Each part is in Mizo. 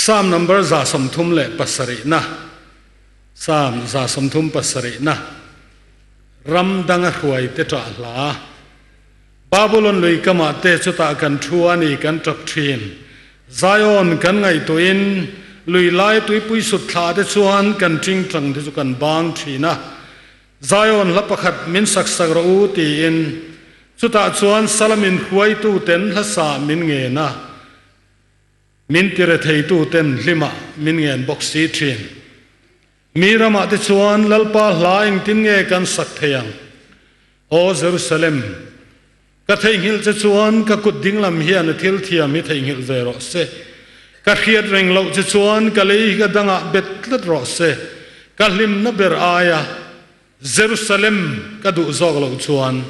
Psalm number 137 na Psalm 137 na ram danga hruai te ṭah hla. Babulon lui kamah te chutah kan thu a ni kan ṭap ṭhin. Zion kan ngaihtuahin lui lai tuipui sut thla te chuan kan ṭingṭang te chu kan bang ṭhin a. Zion hla pakhat min sak sak rawh u tiin chutah chuan Salamin hruaitu ten hla sa min ngen a. Min tiretheitu ten hlimah min ngen bawk si ṭhin. Mi ramah te chuan Lalpa hla engtin nge kan sak thei ang? Aw Jerusalem, ka theihnghilh che chuan ka kut dinglam hian a thil thiam hi theihnghilh ve rawh se. Ka hriat reng loh che chuan ka lei hi ka dangah bet tlat rawh se. Ka hlimna ber aia Jerusalem ka duh zawk loh chuan.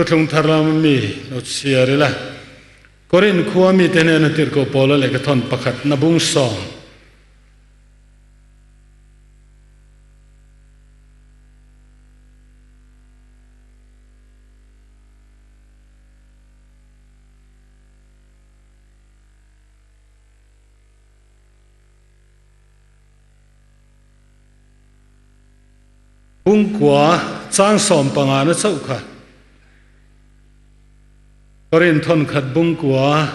Thuthlung thar lama mi lo chhiar ila, Korinth khua mite hnena tirhkoh Paula lehkhathawn pakhat na bung sawm. Pungkua chang 15 na chauh kha. Korin thon khat bungkua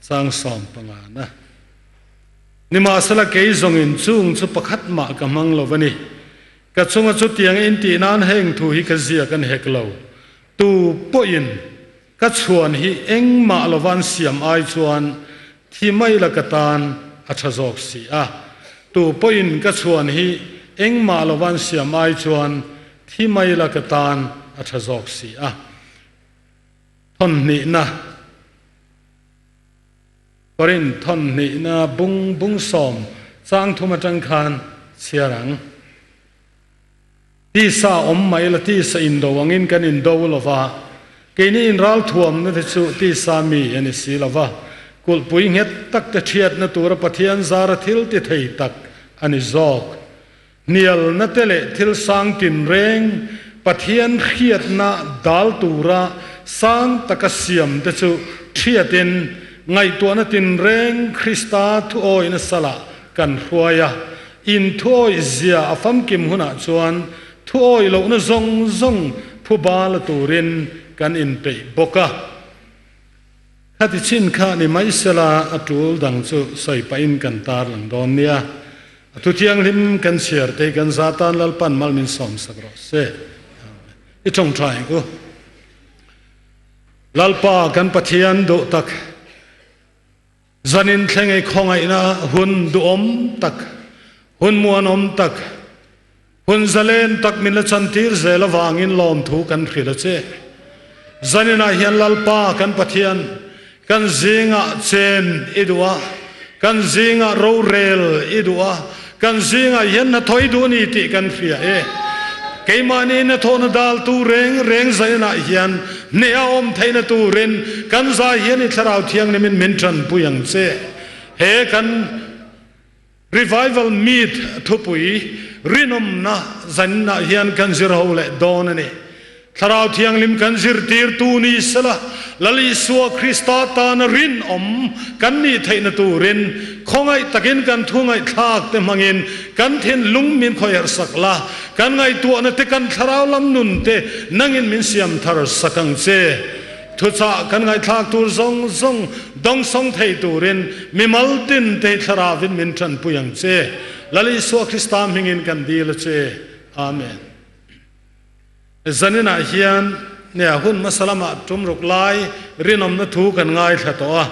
chang 15 na. Nimahsela kei zawngin chung chu pakhat mah ka hmang lo a ni. Ka chunga chutiang in tih nan heng thu hi ka ziak an hek lo. Tu pawhin ka chhuan hi engmah lovan siam ai chuan thi mai la ka tan a tha zawk si a. Tu pawhin ka chhuan hi engmah lovan siam ai chuan thi mai la ka tan a tha zawk si a. Thawn hnihna Korin thawn hnihna bung bung sawm chang thum atang khan chhiar ang. Tisa awm mai la tisa indo angin kan indo lo va, keini inralthuamna te chu tisa mi a ni si lo va, kulhpui nghet tak te thiatna tura Pathian zara thil ti thei tak a ni zawk. Hnialna te leh thil sang tinreng Pathian hriatna dal tura sang taka siam te chu thiatin ngaihtuahna tinreng Krista thuawina salah kan hruai a. In thuawih zia a famkim hunah chuan thuawih lohna zawng zawng phuba la turin kan inpeih bawk a. Khati chin kha ni mai sela a tul dang chu sawi pahin kan tarlang dawn nia. A thu thianghlim kan chhiar te hi kan za tan Lalpan mal min sawm sak rawh se. Amen. I tawngtai ang u. Lalpa kan Pathian duh tak. Zanin thleng ei khawngaihna hun duhawm tak, hun muanawm tak, hun zalen tak min la chantir zel avangin lawmthu kan hrilh a che. Zaninah hian Lalpa kan Pathian, kan zingah chen i duh a, kan zingah rorel i duh a, kan zingah hian hnathawh i duh a ni tih kan hria e. Keimahni hnathawhna daltu reng reng zaninah hian hneh a awm theihna turin kan zai hian i Thlarau Thianghlimin min tanpui ang che. He kan Revival Meet thupui rinawmna zaninah hian kan zir ho leh dawn a ni. Thlarau Thianghlim kan zirtirtu ni sela, Lal Isua Krista tana rinawm kan nih theihna turin khawngaih takin kan thu ngaihthlak te hmangin kan thinlung min khawih sak la, kan ngaihtuahna te kan thlarau lam nun te nangin min siam thar sak ang che. Thuchah kan ngaihthlak tur zawng zawng dawngsawng thei turin mimal tin te hi thlaravin min tanpui ang che. Lal Isua Krista hmingin kan dil a che. Amen. Zaninah hian nia hun hmasa lamah tum ruk lai rinawmna thu kan ngaithla tawh a,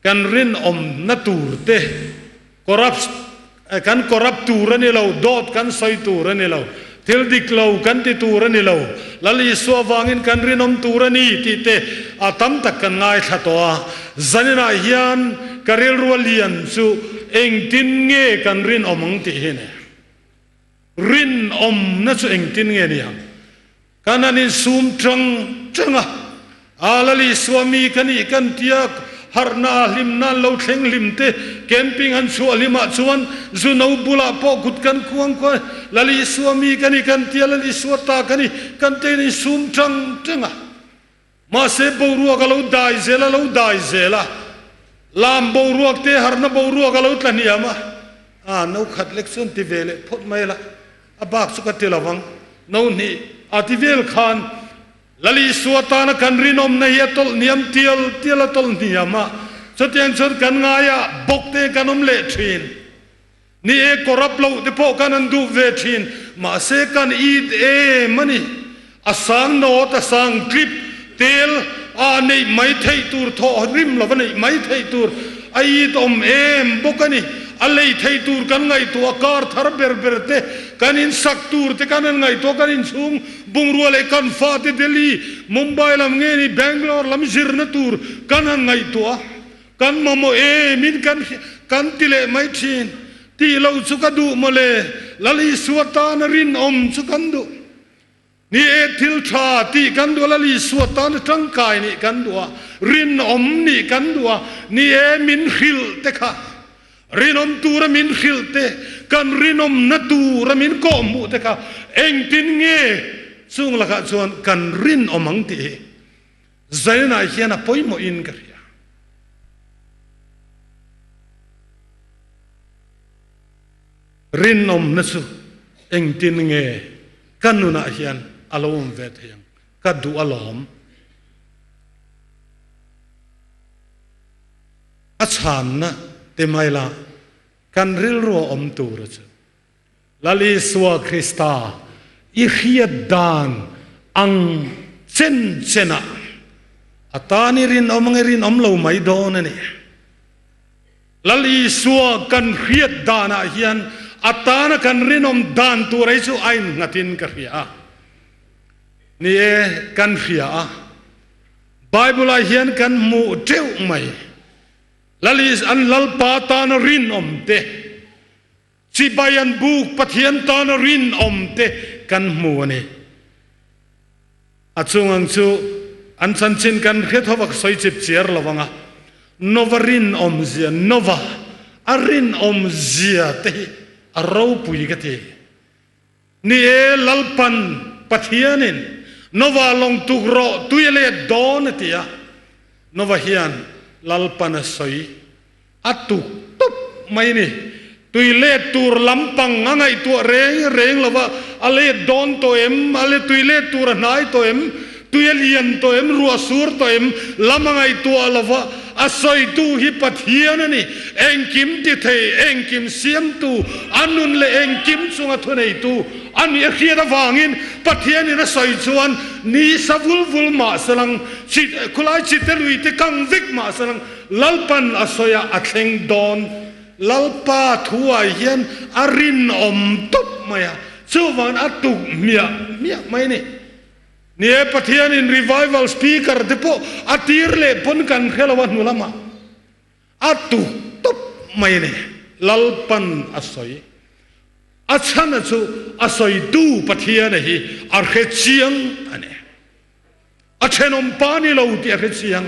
kan rinawmna tur te corrupt kan corrupt tur a ni lo, dawt kan sawi tur a ni lo, thil dik lo kan ti tur a ni lo, Lal Isua vangin kan rinawm tur a ni tih te a tam tak kan ngaithla tawh a. Zaninah hian ka rilru a lian chu engtin nge kan rinawm ang tih hi a ni. Rinawmna chu engtin nge ni ang? Kan han insum tang tang a, A Lal Isua mi ka nih kan tia harhna a hlimna an lo thleng hlim te, camping han chhuah hlimah chuan zu no bulah pawh kut kan khuang khuang a, Lal Isua mi ka ni kan tia Lal Isua ta ka ni kan te in insum tang tang a. Mahse boruak a lo dai zel a lo dai zel a, lam boruak te harhna boruak a lo tla hniam a, a no khat lek chuan ti ve leh phawt mai la, a bak chu ka ti lo ang, no hnih a ti vel khan Lal Isua tana kan rinawmna hi a tawlh hniam tial tial a tawlh hniam a, chutiang chuan kan ngaia bawk te kan awm leh thin. Ni e, corrupt loh te pawh kan an duh ve thin, mahse kan it em a ni. A sang nawt, a sang tlip, tel a neih mai theih tur, thawh rim lova neih mai theih tur a it awm em bawk a ni. A lei theih tur kan ngaihtuah, car thar ber ber te, kan in sak tur te kan han ngaihtuah, kan inchhung bungrua leh kan fate Delhi, Mumbai lam nge ni Bangalore lam zirna tur kan han ngaihtuah. Kan mamawh em in kan kan ti leh mai thin. Tih loh chu ka duh mawle, Lal Isua tana rinawm chu kan duh. Ni e, thil tha tih kan duh a, Lal Isua tana tangkai nih kan duh a, rinawm nih kan duh a, ni e, min hrilh te kha, rinawm tura min hrilh te, kan rinawmna tura min kawhhmuh te kha engtin nge chung lakah chuan kan rinawm ang tih hi. Zainah hian a pawimawhin ka hria. Rinawmna chu engtin nge ka nunah hian a lo awm ve thei ang? Ka duh alawm. A chhanna ti mai la, kan rilru a awm tur chu. Lal Isua Krista i hriat dan ang chen chenah a tan i rinawm ang i rinawm lo mai dawn a ni. Lal Isua kan hriat danah hian a tana kan rinawm dan tur ei chu a innghatin ka hria a. Ni e, kan hria a. Bible-ah hian kan hmuh teuh mai. Lal Is an Lalpa tana rinawm te. Chibai an buk Pathian tana rinawm te kan hmu a ni. A chung ang chu an chanchin kan hre tho vak sawi chip chiar lo ang a, Nova rinawm zia, Nova a rinawm zia te hi a ropui ka ti. Ni e, Lalpan Pathianin Nova lawng tuk rawh tui a let dawn a ti a, Nova hian Lalpan a sawi A tuk tawp mai ni. Tui let tur lampang a ngaihtuah reng reng lo va, a let dawn tawh em, a let tui let tur a hnai tawh em, tui a lian tawh em, ruah sur tawh em, lam a ngaihtuah lo va, a sawitu hi Pathian a ni. Engkim ti thei, engkim siamtu, a nun leh engkim chunga thuneitu a nih a hriat avangin Pathianin a sawi chuan ni sa vul vul mah se lang, khulai chite lui te kang vek mah se lang, Lalpan a sawi a, a thleng dawn. Lalpa thuai hian a rinawm tawp mai a, chuvangin a tuk hmiah hmiah mai a ni. Ni e, Pathianin revival speaker te pawh a tir leh pawn kan hre lo a hnu lamah a tuk tawp mai a ni. Lalpan a sawi. A chhana chu a sawitu Pathiana hi a hre chiang a ni. A thenawm pa ni lo tih a hre chiang.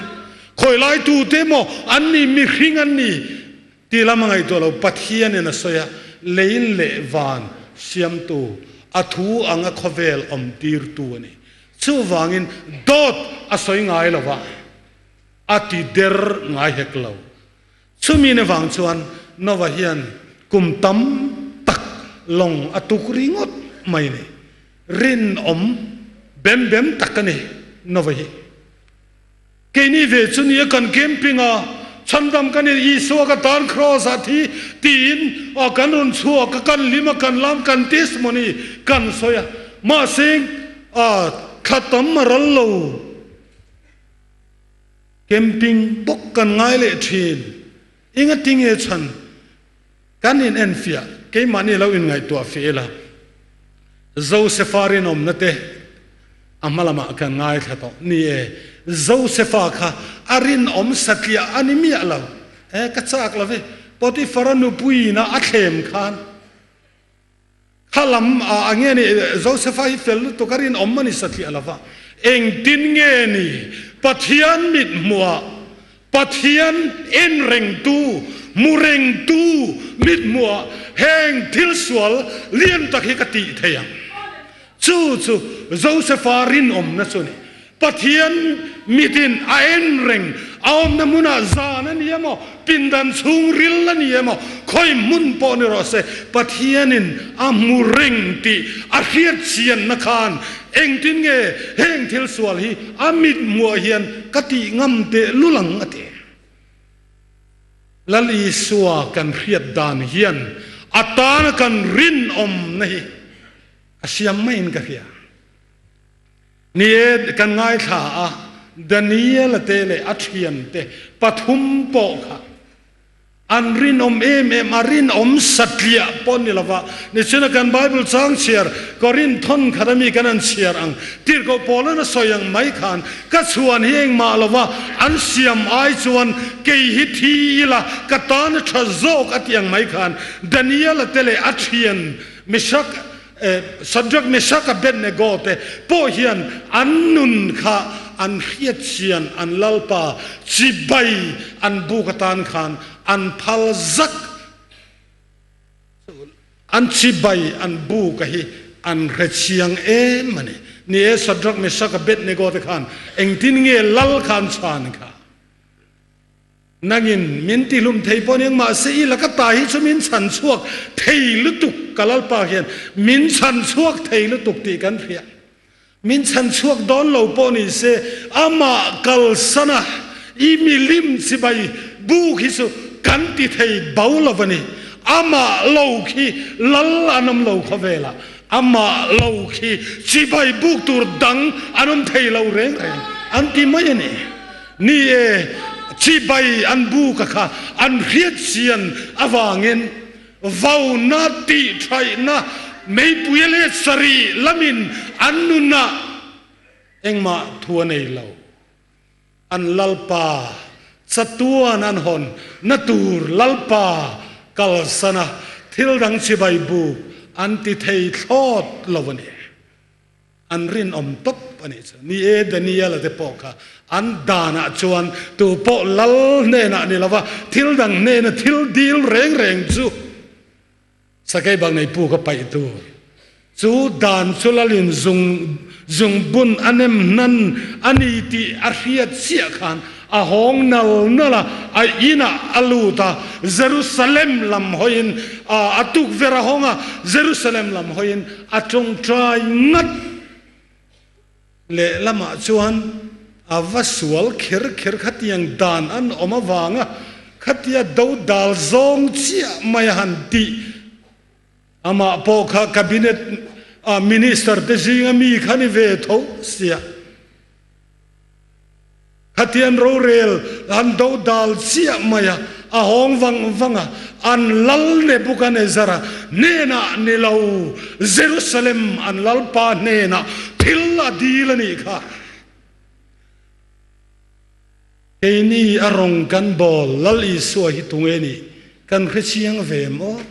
Khawi lai tute emaw an ni, mihring an ni tih lam a ngaihtuah lo. Pathianin a sawi a, lei leh van siamtu, a thu anga khawvel awmtirtu a ni. Chuvangin dawt a sawi ngai lo va, a ti der ngai hek lo. Chumi ni vang chuan Nova hian kum tam tak lawng a tuk ringawt mai ni. Rinawm bem bem tak a ni Nova hi. Keini ve chu nia kan camping a, chhandam kan in Isua ka tan kraws ah thi tiin a kan rawn chhuak a, kan hlim a, kan lam, kan testimony kan sawi a. Mahse a thla tam a ral lo. Camping bawk kan ngai leh thin. Engatinge chhan kan in enfiah keimahni lo inngaihtuah feh ila. Josefa rinawmna te a hma lamah kan ngaithla tawh. Ni e, Josefa kha a rinawm satliah a ni miah lo. E, ka chak lo ve. Potifara nupuiina a thlem khan Kha lam ah a nge ni Josefa hi fel lutuk a rinawm a ni satliah lo va, engtin nge ni Pathian mit hmuh ah Pathian en rengtu, hmu rengtu mit hmuh ah heng thil sual lian tak hi ka tih thei ang. Chu chu Josefa rinawmna chu a ni. Pathian mitin a en reng, a awmna hmunah zan a ni emaw, pindan chhungril a ni emaw, khawi hmun pawh ni rawh se, Pathianin a hmu reng tih a hriat chianna khan engtin nge heng thil sual hi a mit hmuah hian ka tih ngam teh lul ang a ti. Lal Isua kan hriat dan hian a tana kan rinawmna hi a siam maiin ka hria. Ni e, kan ngaithla a, Daniel-a te leh a thiante pathum pawh kha an rinawm em em a, rinawm satliah pawh ni lova. Nichina kan Bible chang chhiar Korinth thawn khat ami kan han chhiar ang, tirhkoh Paula'n a sawi ang mai khan, Ka chhuan hi engmah lova an siam ai chuan kei hi thi ila ka tan a tha zawk a ti ang mai khan Daniel-a te leh a thian Meshach Shadrach, Meshach, Abednego te pawh hian an nun kha an hriat chian an Lalpa chibai an buk atan khan an phal zak an chibai an buk a hi an hre chiang em a ni. Ni e, Shadrach, Meshach, Abednego te khan engtin nge Lal kha an chhan kha? Nangin min tihlum thei pawh aniang mahse i laka ta hi chu min chhan chhuak thei lutuk ka Lalpa hian min chhan chhuak thei lutuk tih kan hria. Min chhan chhuak dawn lo pawh ni se amah kalsana i milim chibai buk hi chu kan ti thei bo lo a ni. Amah lo khi Lal an awm lo khawvelah amah lo khi chibai buk tur dang an awm thei lo reng reng an ti mai a ni. Ni e, chibai an bu ka kha an hriat chian avangin vauna tih thaihna meipui leh sarih lamin an nunah engmah thu a nei lo. An Lalpa chatuan an hawn na tur Lalpa kalsana thil dang chibai buk an ti thei thlawt lo a ni. An rinawm tawp a nih chu. Ni e, Daniel-a te pawh kha an danah chuan tu pawh lal hnenah ni lova thil dang hnena thil dil reng reng chu sakei bak nei pu ka paih tur. Chu dan chu lalin zung zungbun a nem hnan a ni tih a hriat chiah khan A hawng nal nal a, a inah a lut a, Jerusalem lam hawiin a tukverh a hawng a, Jerusalem lam hawiin a tawngtai ngat. Lehlamah chuan a va sual kher kher khatiang dan an awm avanga khatia do dal zawng chiah mai a han tih. Amah pawh kha cabinet minister te zinga mi kha ni ve tho sia. Khatian rorel an do dal chiah mai a, a hawng vang vang a, an lal Nebukanezzar-a hnenah ni lo, Jerusalem an lalpa hnenah thil a dil a nih kha. Keini a rawng kan bawl Lal Isua hi tunge nih kan hre chiang ve maw?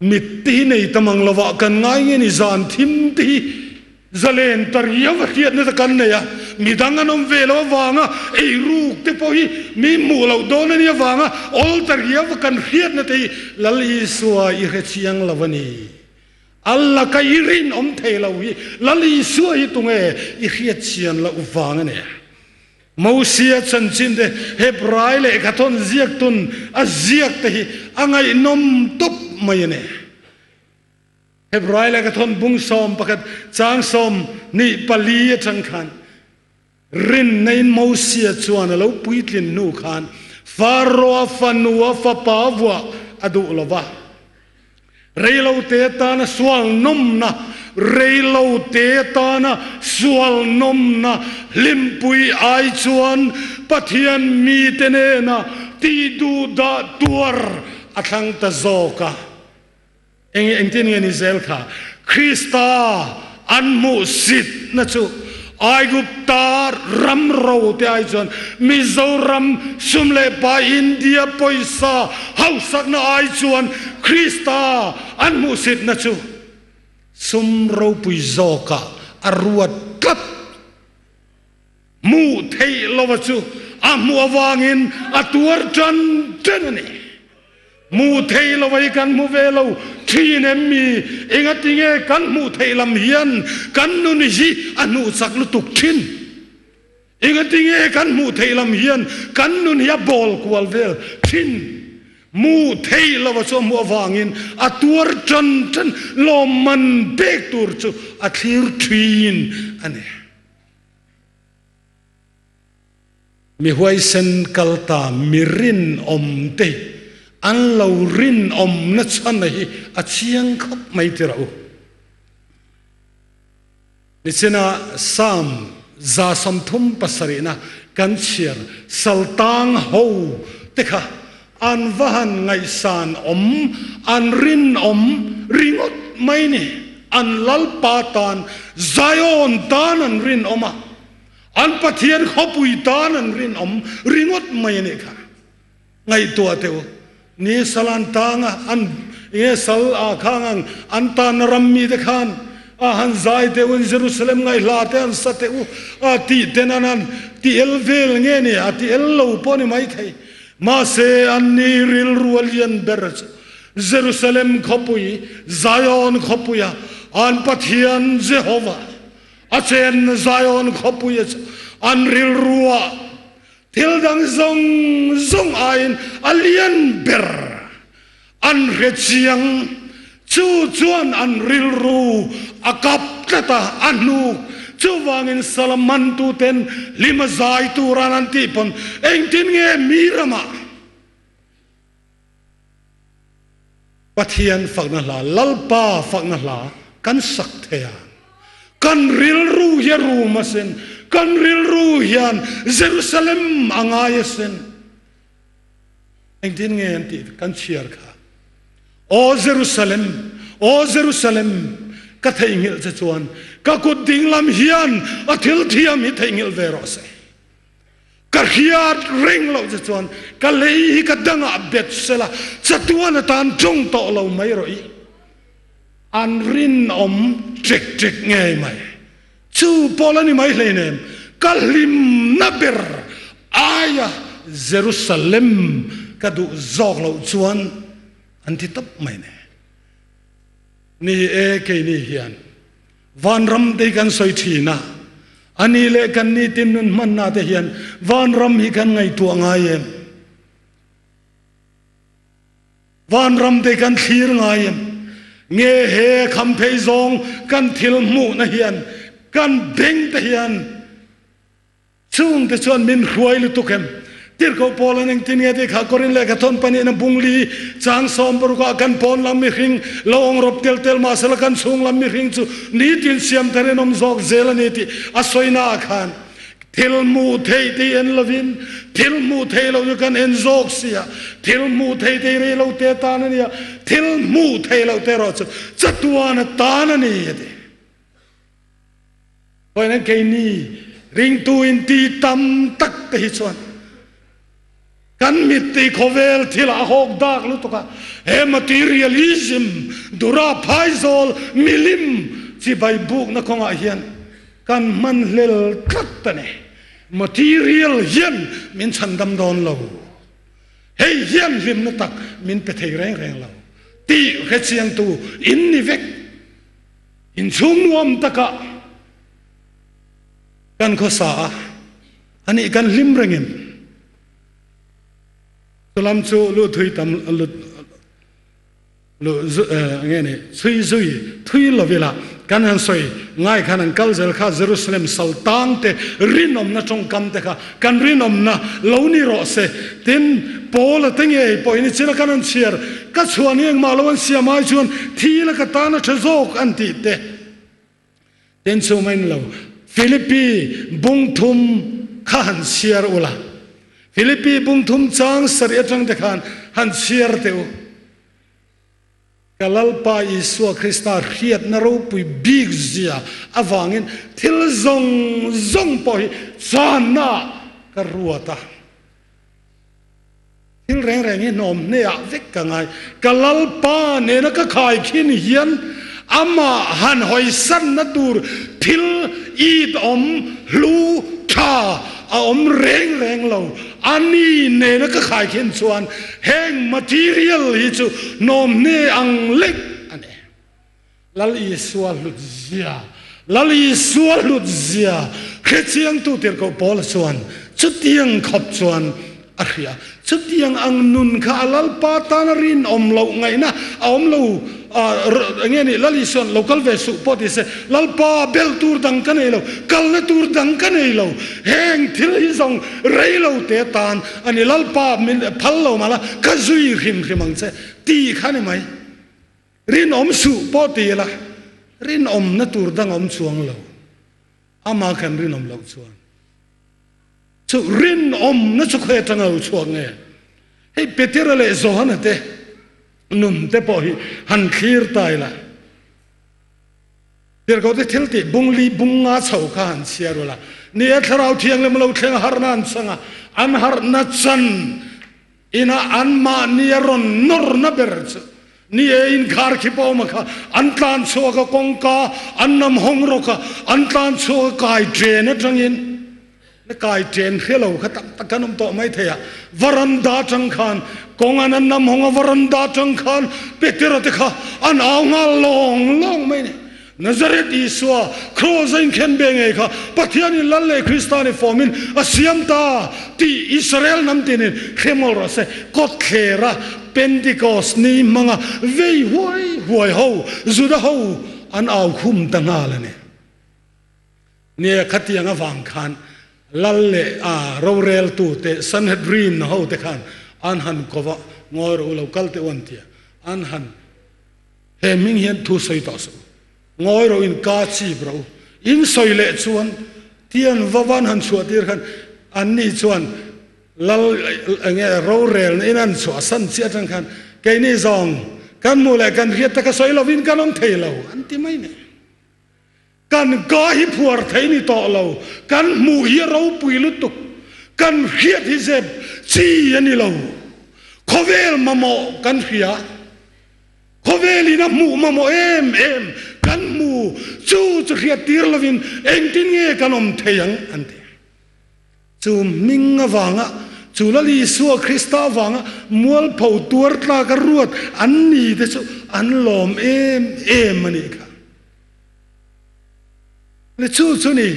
Mit te hi nei ta mang lovah kan ngai nge ni zan thim te hi zalen ta riau a hriatna te kan nei a, midang an awm ve lo avanga eiruk te pawh hi mi hmuh loh dawn a nih avanga awl ta riau a kan hriatna te hi Lal Isua i hre chiang lo a ni. Allah ka i rinawm thei lo hi Lal Isua hi tunge i hriat chian loh vang a ni. Mosia chanchin te Hebrai lehkha thawn ziaktun a ziak te hi a ngaihnawm tawp mai a ni. Hebrai lehkha thawn bung 11 chang 24 atang khan rinna-in Mosia chuan a lo puitlin hnu khan Pharaoh-a fanu a fapa vuah a duh lo va. Reilote atana sual nawmna, Reilote atana sual nawmna hlimpui ai chuan Pathian mite nena tih duh dah tuar a thlang ta zawk a. Eng engtin nge ni zel kha? Krista an hmuhsitna chu Aigupta ram ro te ai chuan Mizoram sum leh pa India pawisa hausakna ai chuan Krista an hmuhsitna chu sum ropui zawkah a ruat tlat. Hmuh theih lova chu a hmuh avangin a tuar tan tan a ni. Hmuh theih lova hi kan hmu ve lo. Thin em mi? Engatinge kan hmuh theih lam hian kan nun hi a hnuh chak lutuk thin? Engatinge kan hmuh theih lam hian kan nun hi a bawl kual vel thin? Hmuh theih lova chu a hmuh avangin a tuar tan tan lawmman pek tur chu a thlir thin a ni. Mi huaisen kal ta mi rinawm te an lo rinawmna chhana hi a chiang khawp mai ti rawh u. Nichina Psalm 137na kan chhiar saltang ho te kha an va han ngaihsan awm, an rinawm ringawt mai ni. An Lalpa tan, Zion tan an rinawm a. An Pathian khawpui tan an rinawm ringawt mai a nih kha. Ngaihtuah teh u, ni sal an tang a, an nge sal ah khang ang an tanna ram mite khan a han zai teh u in Jerusalem ngaihla te an sa teh u a tih ten an han ti el vel nge ni a ti el lo pawh a ni maithei. Mahse an ni rilru a lian ber chu Jerusalem khawpui, Zion khawpuia an Pathian Jehovah A chenna Zion khawpui a chu an rilruah thil dang zawng zawng aiin a lian ber an hre chiang. Chu chuan an rilru a kap tlat a, a hnuk. Chuvangin sala mantuten hlim a zai turan an tih pawn engtin nge mi ramah Pathian fakna hla, Lalpa fakna hla kan sak thei a. Kan rilru hi a rum asin, kan rilru hian Jerusalem a ngai asin. Engtin nge an tih kan chhiar kha. Aw Jerusalem, aw Jerusalem, ka theihnghilh che chuan ka kut dinglam hian a thil thiam hi theihnghilh ve rawh se. Ka hriat reng loh che chuan ka lei hi ka dangah bet sela, chatuan atan tawng tawh lo mai rawh i. An rinawm ṭek ṭek ngei mai. Chu pawh la ni mai hleinem, ka hlimna ber aia Jerusalem ka duh zawk loh chuan an ti tawp mai ne. Ni e, keini hian Vanram te hi kan sawi thin a, a ni leh kan nitin nun hmanna te hian vanram hi kan ngaihtuah ngai em? Vanram te hi kan thlir ngai em? Nge he kham phei zawng kan thil hmuhna hian kan beng te hian Chungte chuan min hruai lutuk em? Tirhkoh Paula'n engtin nge tih kha Korin lehkha thawn pahnihna bung li chang 60 ah kan pawn lam mihring lo awng rawp tel tel mahsela kan chhung lam mihring chu nitin siam thar in awm zawk zel a ni tih a sawina ah khan thil hmuh theih te en lovin thil hmuh theih loh chu kan en zawk si a, thil hmuh theih te rei lo te tan a ni a, thil hmuh theih loh te erawh chu chatuan atan a ni a ti. Vawiin keini ringtu inti tam tak te hi chuan kan mittui khawvel thil a hawk dak lutuk a, he materialism dura phaizawl milim chibai bukna kawngah hian kan hman hlel tlat a ni. Material hian min chhandam dawn lo. Hei hian hlimna tak min pe thei reng reng lo tih hrechiangtu in ni vek. Inchhung nuam takah kan khawsa a, anih kan hlim rengin chulam chu lu thui tam lu lu nge ni chhui zui thui lovila kan han sawi ngai khan an kal zel kha Jerusalem saltang te rinawmna tawngkam te kha kan rinawmna lo ni rawh se. Tin, Paula te ngei pawhin i chila kan an chhiar, ka chhuan hi engmah lo an siam ai chuan thi la ka tan a tha zawk an tih te. Tin, chu mai ni lo, Philippi bungthum kha han chhiar ula, Philippi bungthum chang sarih atang te khan han chhiar teh u. Ka Lalpa Isua Krista hriatna ropui bik zia avangin thil zawng zawng pawh hi channa ka ruat a. Thil reng reng hi hnawm hneah vek ka ngai. Ka Lalpa nena ka khaikhin hian amah han hawisanna tur thil it awm hlu tha a awm reng reng lo. A ni nena ka khaikhin chuan heng material hi chu hnawm hne ang lek. Lal Isua hlut zia, Lal Isua hlut zia hrechiangtu tirhkoh Paula chuan chutiang khawp chuan a hria. Chutiang ang nun kha a Lalpa tana rinawm loh ngaihna a awm lo. Enge ni, Lal Isua'n lo kal ve suh pawh ti se, Lalpa belh tur dang ka nei lo, kalna tur dang ka nei lo, heng thil hi zawng rei lo te tan a ni, Lalpa min phal lo mah la, ka zui hrim hrim ang che tih kha ni mai. Rinawm suh pawh ti ila, rinawmna tur dang a awm chuang lo. Amah kan rinawm loh chuan chu rinawmna chu khawi atanga lo chhuak nge? Hei Petera leh Johana te nun te pawh hi han thlir ta ila, Tirhkohte thil tih bung li bung nga chho kha han chhiar ula, ni e Thlarau Thianghlim lo thleng a harhna an chang a, an harhna chan Inah anmahni a rawn nawrna ber chu ni e, inkhar khi pawh awm a kha, an tlan chhuak a kawngka an nam hawng rawk a, an tlan chhuak a kai ṭen aṭangin na kai ṭen hre lo kha tak tak kan awm tawh mai thei a, varanda aṭang khan kawng an an nam hawng a, varanda aṭang khan Petera te kha an au nghal lawng lawng mai a ni. Nazareth Isua, Kraws a inkhen be ngei kha Pathianin Lal leh Krista ni fawmin a siam ta tih Israel hnam tinin hre mawlh rawh se. Kawtthlera Pentecost ni hmanga vei huai huai ho, Juda ho an au khum ta nghal a ni. Nia, khatiang avang khan Lal leh a roreltute Sanhedrin ho te khan an han ko va, Ngawi rawh u, lo kal teh u an ti a, an han. He hming hian thu sawi tawh suh. Ngawi rawh in ka chip rawh u. In sawi leh chuan tian va van han chhuah tir khan anni chuan lal enge rorelna in an chhuah san chiah atang khan keini zawng kan hmuh leh kan hriat taka sawi lovin kan awm thei lo an ti mai ni. Kan ka hi phuar thei ni tawh lo, kan hmuh hi a ropui lutuk, kan hriat hi zep chi a ni lo. Khawvel mamawh kan hria, khawvelin a hmuh mamawh em em kan hmu, chu chu hriat tir lovin engtin nge kan awm thei ang an ti. Chu hming avanga, chu Lal Isua Krista avanga mualpho tuar tlaka ruat an ni te chu an lawm em em a nih kha. Le chu chu ni,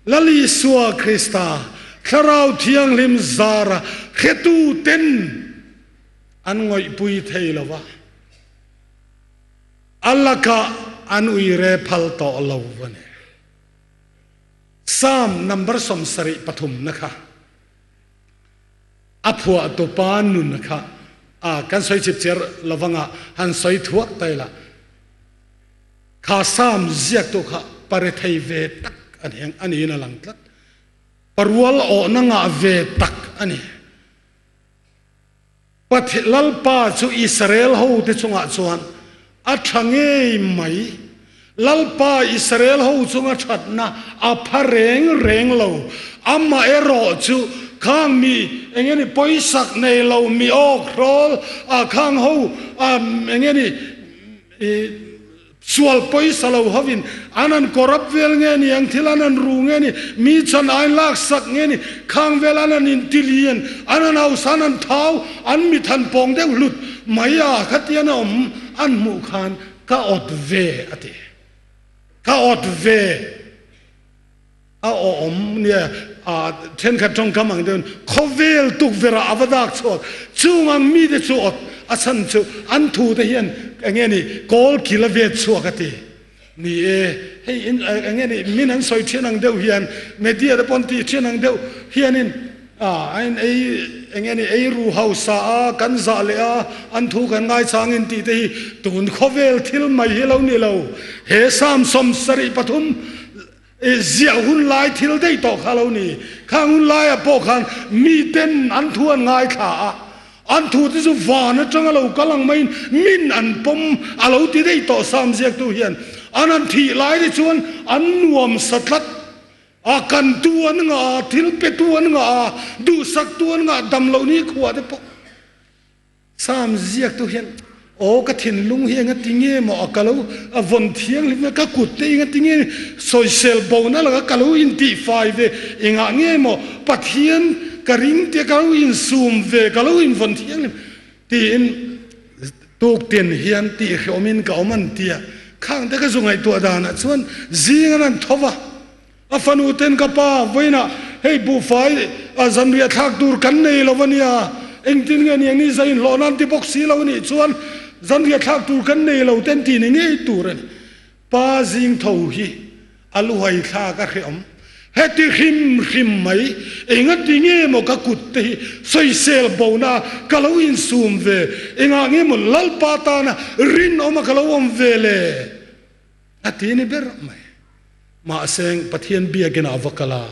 Lal Isua Krista, Thlarau Thianghlim zara hretu ten an ngawihpui thei lo va, a lakah an uire phal tawh lo a ni. Psalm number 73 na kha a phuah tupa nun kha a kan sawi chip cher lovanga han sawi thuak tai la. Kha Psalm ziaktu kha parethei ve tak a ni a niin a lang tlat. Parual awhna ngah ve tak a ni. Pathian Lalpa chu Israel hote chungah chuan a tha ngei mai. Lalpa Israel ho chunga thatna a pha reng reng lo. Amaherawh chu khang mi eng nge ni pawisak nei lo mi awk hrawl a khang ho eng nge ni I sual pawisa lo hovin an han corrupt vel nge ni, ang thil an han ru nge ni, mi chan ain lak sak nge ni, khang vel an han intilian, an han hausa, an han thau, an mit han pawng deuh hlut mai a, khatian a awm an hmuh khan ka awt ve a ti. Ka awt ve. A awm nia, a thenkhat tawngkam ang deuhin khawvel tukverh ah a va dak chhuak. Chung ang mite chu awt a chhan chu an thu te hian eng nge ni kawl kil a vet chhuak a ti. Ni e, hei in eng nge ni min an sawi thian ang deuh hian media te pawh an tih thian ang deuh hianin a in ei eng nge ni ei ru hausa a kan zah leh a an thu kan ngaichangin tih te hi tun khawvel thil mai hi lo ni lo. He Psalm 73 I ziah hun lai thil daih tawh kha lo ni. Khang hun laiah pawh khan miten an thu an ngaithla a, an thu te chu van atanga lo kal ang maiin min an pawm a lo ti daih tawh Sam ziaktu hian. An han thih lai te chuan an nuam sa tlat a, kantu an ngah a, thil petu an ngah a, duhsaktu an ngah dam loh ni khua te pawh. Psalm ziaktu hian, Aw ka thinlung hi enga ti nge maw a ka lo a vawn thianghlim a, ka kut te enga ti nge sawisel bona laka ka lo intihfai ve, engah nge maw Pathian ka ring tia ka lo insum ve, ka lo invawn thianghlim tiin tuktin hian tihhreawmin ka awm an tia. Khang te ka zu ngaihtuah danah chuan zing an han tho va, a fanu ten ka pa vawiinah hei buhfai a zanriah thlak tur kan nei lo a nia, engtin nge niang ni zain hlawh nan ti bawk si lo a nih chuan zanriah thlak tur kan nei lo ten ti ni ngei tur a ni. Pa zing tho hi a luhai thlak a hreawm. Heti hrim hrim mai, engati nge maw ka kut te hi sawisel bona ka lo insum ve, engah nge maw Lalpa tana rinawma ka lo awm ve le? A ti ni ber mai. Mahse, Pathian biakin a va kal a,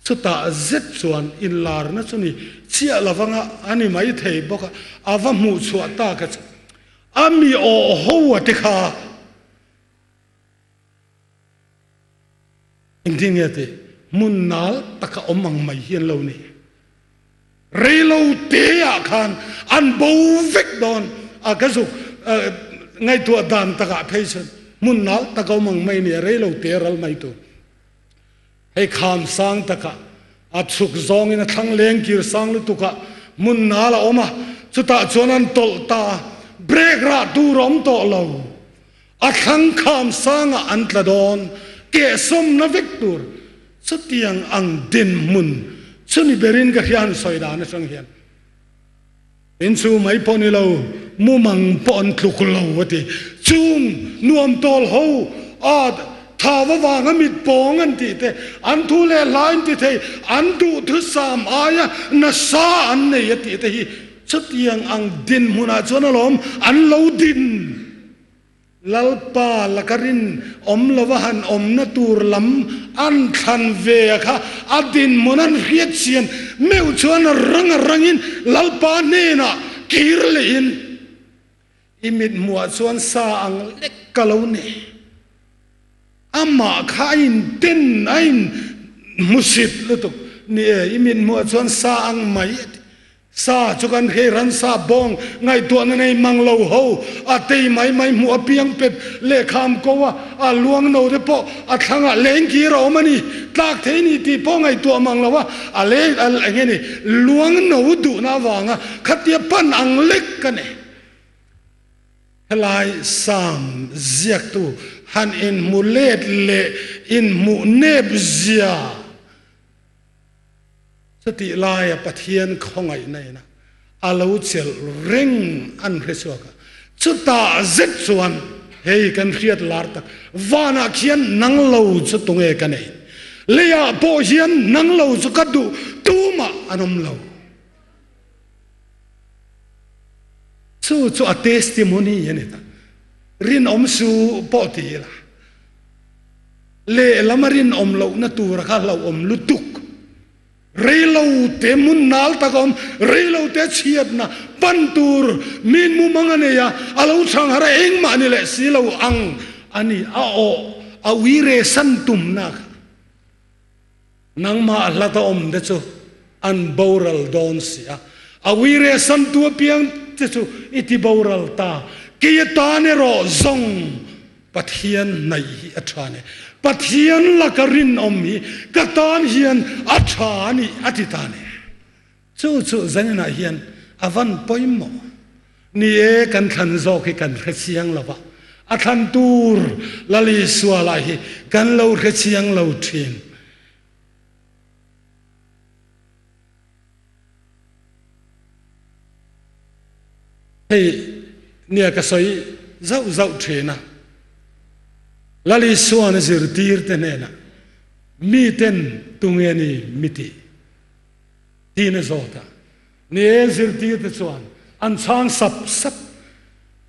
chutah zet chuan inlarna chu ni chiah lovanga a ni mai thei bawk a, a va hmuh chhuah tak a chu. A mi awh ho a ti kha engtin nge tih hmun nal taka awm ang mai hi an lo ni. Reilo te ah khan an bo vek dawn a ka zuk ngaihtuah dan takah phei chuan hmun nal taka awm ang mai a ni a reilo te ral mai tur. Hei kham sang takah a chhuk zawngin a thlang leng kir sang lutukah hmun nal a awm a, chutah chuan an tawlh ta a, brake rah tur a awm tawh lo. A thlang kham sangah an tla dawn, kehsawmna vek tur. Chutiang ang dinhmun chu ni berin ka hria han sawi dan atang hian. In chu mai pawh ni lo, mumang pawh an tluk lo a ti. Chung nuam tawl ho a tha va vanga mit pawng an tih te, an thu leh hla in ti thei, an duhthusam aia nasa an nei a tih te hi chutiang ang dinhmunah chuan alawm an lo din. Lalpa laka rin awm lova han awmna tur lam an thlan ve a kha a dinhmun an hriat chian meuh chuan a rang a rangin Lalpa hnenah kir lehin i mithmuhah chuan sa ang lek ka lo ni. Amah kha a inten, a in hmusit lutuk. Ni e, i mithmuhah chuan sa ang mai a ti. Sa chu kan hei ransa bawng ngaihtuahna nei mang lo ho, a tei mai mai hmuh apiang pet lehkham ko a, a luang no te pawh a thlangah lengkir a awm a ni, tlak thei ni tih pawh ngaihtuah mang lo a, a leng a eng nge ni luang no duhna avanga khatia pan ang lek ka nei. Helai Psalm ziaktu han inhmu let leh inhmuh nep zia. Chutih laia Pathian khawngaihna ina a lo chelh reng an hre chhuak a, chutah zet chuan hei kan hriat lar tak, vanah khian nang lo chu tunge ka nei, leiah pawh hian nang lo chu ka duh tumah an awm lo. Chu chu a testimony a ni ta. Rinawm su pawh ti ila. Lehlam a rinawm lohna tura kha hlauhawm lutuk. Reilo te hmun nal tak a awm, reilo te chhiatna pan tur min mumang a nei a, a lo chhang har a engmah ni leh si lo ang a ni. A aw a uire san tumna kha nangmah hlat a awm te chu an boral dawn si a, a uire san tu apiang te chu i ti boral ta, kei atan erawh zawng Pathian hnaih hi a tha ni. Pathian laka rinawm hi ka tan hian a tha a ni a ti ta ni. Chu chu zaninah hian a van pawimawh. Ni e, kan thlan zawk hi kan hre chiang lo va, a thlan tur Lal Isua lah hi kan lo hre chiang lo thin. Hei nia ka sawi zauh zauh thin a, Lal Isuan zirtir te hnenah miten tunge ni mi tih tiin a zawt a, ni e zirtir te chuan an chhang sap sap.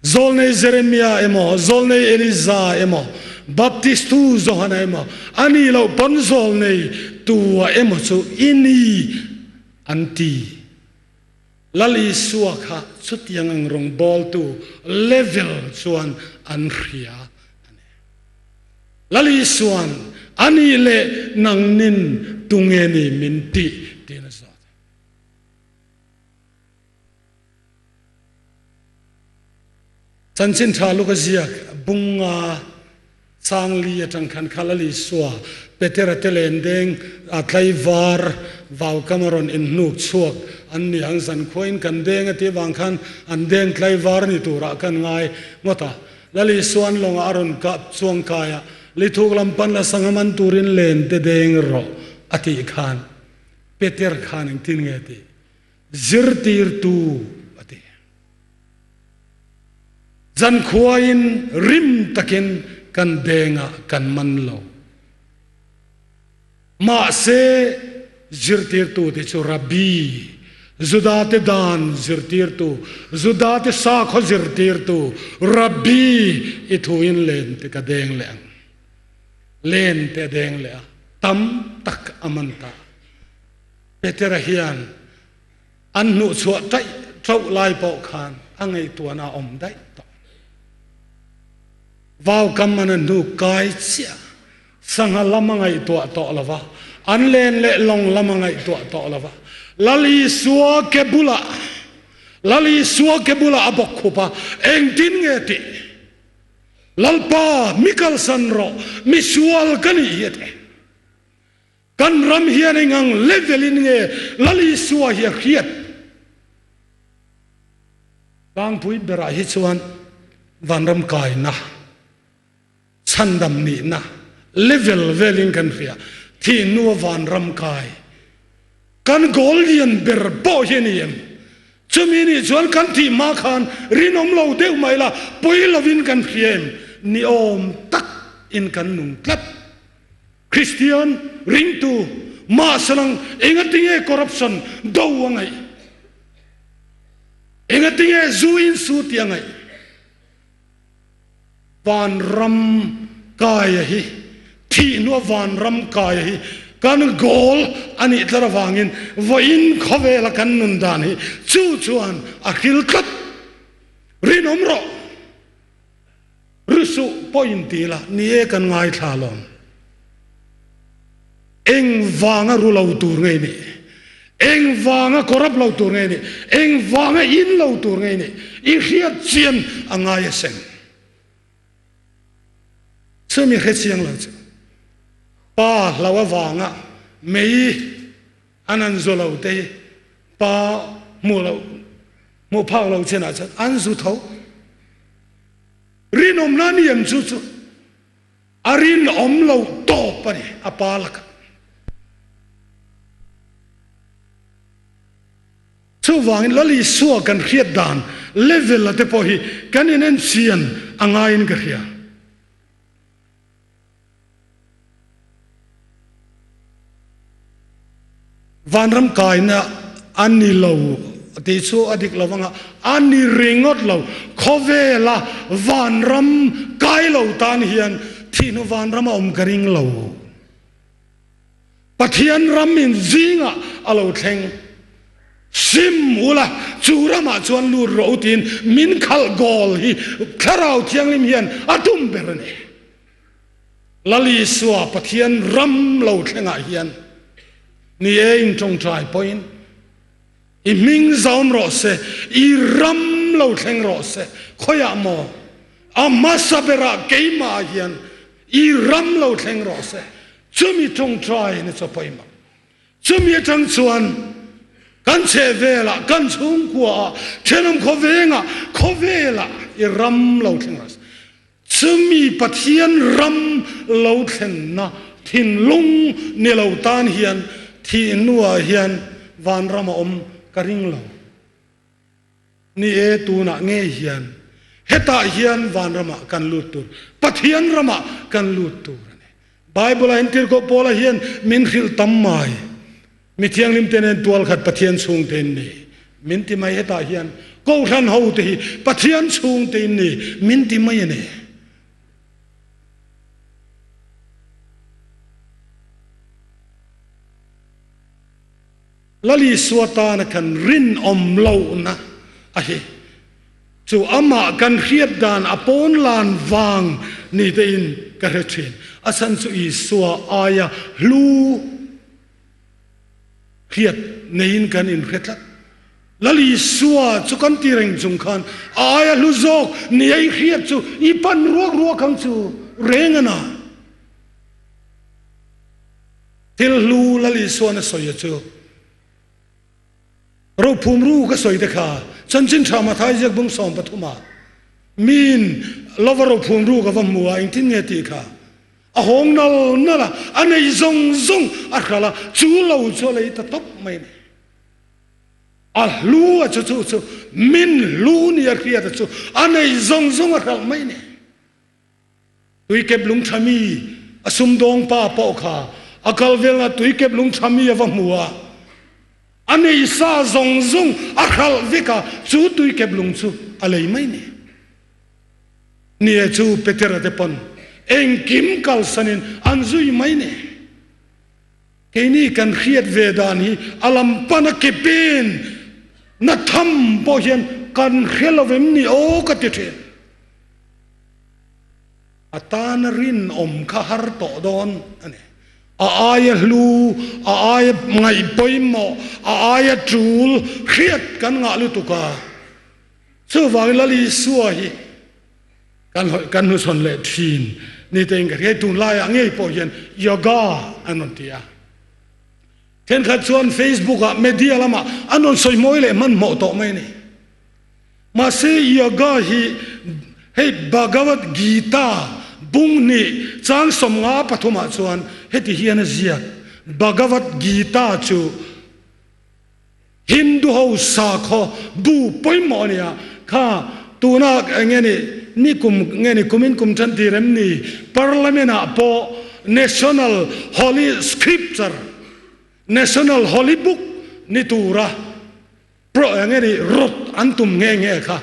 Zawlnei Jeremia emaw, zawlnei Eliza emaw, Baptistu Johana emaw, a nih loh pawn zawlnei tua emaw chu i ni an ti. Lal Isua kha chutiang ang rawngbawltu level chuan an hria a ni. Lal Isua'n a nih leh nangnin tunge ni min tih tiin a zawt a. Chanchin tha luk a ziak bunga changli atang khan kha Lal Isua Petera te len deng a tlaivar vaukam a rawn inhnuk chhuak an ni ang zan khuain kan deng a tih vang khan an deng tlaivar ni turah kan ngai ngawt a. Lal Isua'n lawngah a rawn kap chuang kai a, Lithuk lam pan la sangha man turin len te deng rawh a tih khan Peter khan engtin nge a tih? Zirtirtu a ti. Zankhuain rim takin kan dengah kan man lo. Mahse, zirtirtute chu Rabbi, Judate dan zirtirtu, Judate sakhaw zirtirtu, Rabbi i thuin len te ka deng leh ang. Len te a deng leh a, tam tak a man ta. Petera hian an hnuhchhuah taih ṭauh lai pawh khan a ngaihtuahna a awm daih tawh. Vaukam an a hnu kai chiah. Sangha lam a ngaihtuah tawh lo va, an len leh lawng lam a ngaihtuah tawh lo va. Lal Isua ke bulah, Lal Isua ke bulah a bawk khup a, engtin nge tih? Lalpa, mi kalsan rawh, mi sual ka nih hi a ti. Kan ram hian eng ang level in nge Lal Isua hi a hriat? Tlangpui berah hi chuan vanram kaina. Chhandam nihna level velin kan hria, thih hnua vanram kai kan goal lian ber pawh hi a ni em? Chumi nih chuan kan thih hma khan rinawm lo deuh mai la, pawi lovin kan hria em? Ni awm tak in kan nung tlat. Kristian ringtu mahsalang engatinge corruption do a ngaih? Engatinge zu in su tih a ngaih? Vanram kaia hi, thih hnua vanram kaia hi kan goal a nih tlat avangin vawiin khawvela kan nun dan hi chu chuan a hril tlat. Rinawm rawh, ri suh pawh inti la, ni e kan ngaithla alawm. Eng vanga ru lo tur nge nih? Eng vanga corrupt lo tur nge nih? Eng vanga in lo tur nge nih? I hriat chian a ngai a seng. Chumi hre chiang lo chu pa hlo avanga mei an an zu lo te hi pa hmuh loh hmuh phak lo chinah chuan an zu tho. Rinawmna ni em chu chu? A rinawm lo tawp a ni a pa lakah. Chuvangin Lal Isua kan hriat dan level a te pawh hi kan inenchian a ngaiin ka hria. Vanram kaina a ni lo tih chu a dik lo anga, a ni ringawt lo. Khawvela vanram kai lo tan hian thihnu vanram a awm ka ring lo. Pathian ram in zingah a lo thleng. Sim ula, chu ramah chuan lut rawh u tiin min khalh goal hi Thlarau Thianghlim hian a tum ber a ni. Lal Isua Pathian ram lo thlengah hian ni e in tawngtai pawhin i hming zaum rawh se, i ram lo thleng rawh se, khawiah maw a hmasa berah keimah hian i ram lo thleng rawh se, chumi tawngtai na chu pawimawh. Chumi atang chuan kan chhehvelah, kan chhungkuaah, thenawm khawvengah, khawvelah i ram lo thleng rawh se. Chumi Pathian ram lo thlenna thinlung ni lo tan hian thih hnuah hian vanram a awm ka ring lo. Ni e, tunah ngei hian hetah hian vanramah kan lut tur, Pathian ramah kan lut tur a ni. Bible-a entirkoh Paula hian min hrilh tam mai. Mi thianghlimte nen tual khat Pathian chhungte in ni min ti mai. Hetah hian Kohhran hote hi Pathian chhungte in ni min ti mai a ni. Lal Isua tana kan rinawm lohna a hi chu amah kan hriat dan a pawn lan vang ni tein ka hre thin. A chhan chu Isua aia hlu hriat neiin kan inhre tlat. Lal Isua chu kan ti reng chung khan a aia hlu zawk ni a i hriat chu i pan ruak ruak ang chu reng a na. Thil hlu Lal Isuan a sawi a chu rophum ru ka sawi te kha Chanchin Tha Mathai ziak bung 13 ah miin. Lova rophum ruk a va hmu a, engtin nge tih kha? A hawng nal nal a, a nei zawng zawng a hralh a, chu lo chu a lei ta tawp mai a ni. A hlu a chu chu chu min hlu ni a hriat a chu a nei zawng zawng a hralh mai a ni. Tuikep lungtha mi a sumdawng pa pawh kha a kal velna tuikep lungtha mi a va hmu a, a nei sa zawng zawng a hralh vek a, chu tuikep lung chu a lei mai ni. Nia chu Petera te pawn engkim kalsanin an zui mai ni. Keini kan hriat ve dan hi a lam pan a ke pen na tham pawh hian kan hre lo em ni aw ka ti thin. A tana rinawm kha har tawh dawn a ni. A aia hlu, a aia ngaih pawimawh, a aia tul hriat kan ngah lutuk a. Chuvangin Lal Isua hi kan kan hnuchhawn leh thin ni tein ka hria. Tunlaiah ngei pawh hian yoga an rawn ti a. Thenkhat chuan Facebook ah media lamah an rawn sawi mawi leh hmanhmawh tawh mai a ni. Mahse yoga hi hei Bhagavad Gita bung hnih chang 53 ah chuan heti hian a ziak, Bhagavad Gita chu Hindu ho sakhaw bu pawimawh a nia, kha tuna enge ni ni kum nge ni kumin kum tan tir em ni Parliament ah pawh National Holy Scripture, National Holy Book ni tura Pro eng nge ni rawt an tum nge nge kha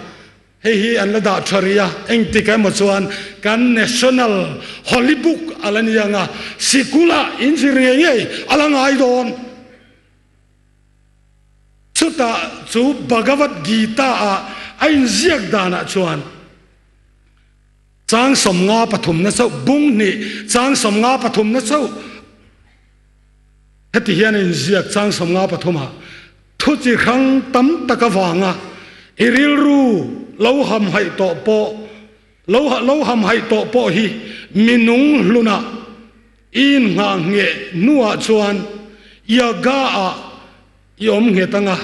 hei hi an la dah tha rih a, engtik emaw chuan kan National Holy Book a la ni ang a, sikula inzir ngei ngei a la ngai dawn. Chutah chu Bhagavad Gita ah a inziak danah chuan chang 53 na chauh, bung hnih chang 53 na chauh heti hian a inziak chang 53 ah, Thu chi hrang tam tak avanga i rilru lo hamhaih tawh pawh lo lo hamhaih tawh pawh hi minung hlunah i innghah ngheh hnuah chuan yoga-ah i awm nghet anga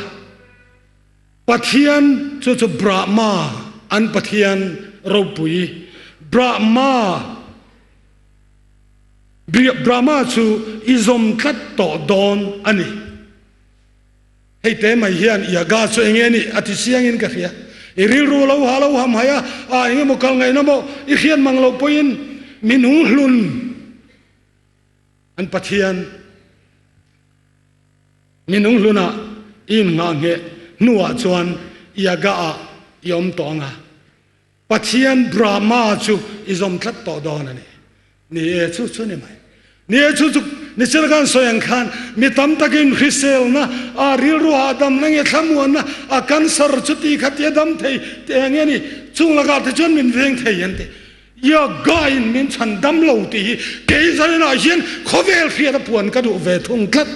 Pathian chu chu Brahma an Pathian ropui Brahma Brahma chu i zawm tlat tawh dawn a ni. Hei te mai hian Yaga chu enge nih a ti chiangin ka hria. I rilru lo ha lo ham hai a, a enge maw kal ngaihna maw i hriat mang loh pawhin min hung hlun an Pathian minung hlunah i innghah ngheh hnuah chuan Yaga ah i awm tawh ang a. Pathian Brahma chu i zawm tlat tawh dawn a ni. Ni e, chu chu ni mai. Ni e, chu chu ni chil kan sawi ang khan mi tam takin hriselna, a rilru hahdamna nge thlamuanna, a cancer chu ti kha tia dam thei te eng nge ni, chung lakah te chuan min veng thei an ti. Yoga in min chhan dam lo tih hi kei zaninah hian khawvel hriat a puan ka duh ve thung tlat.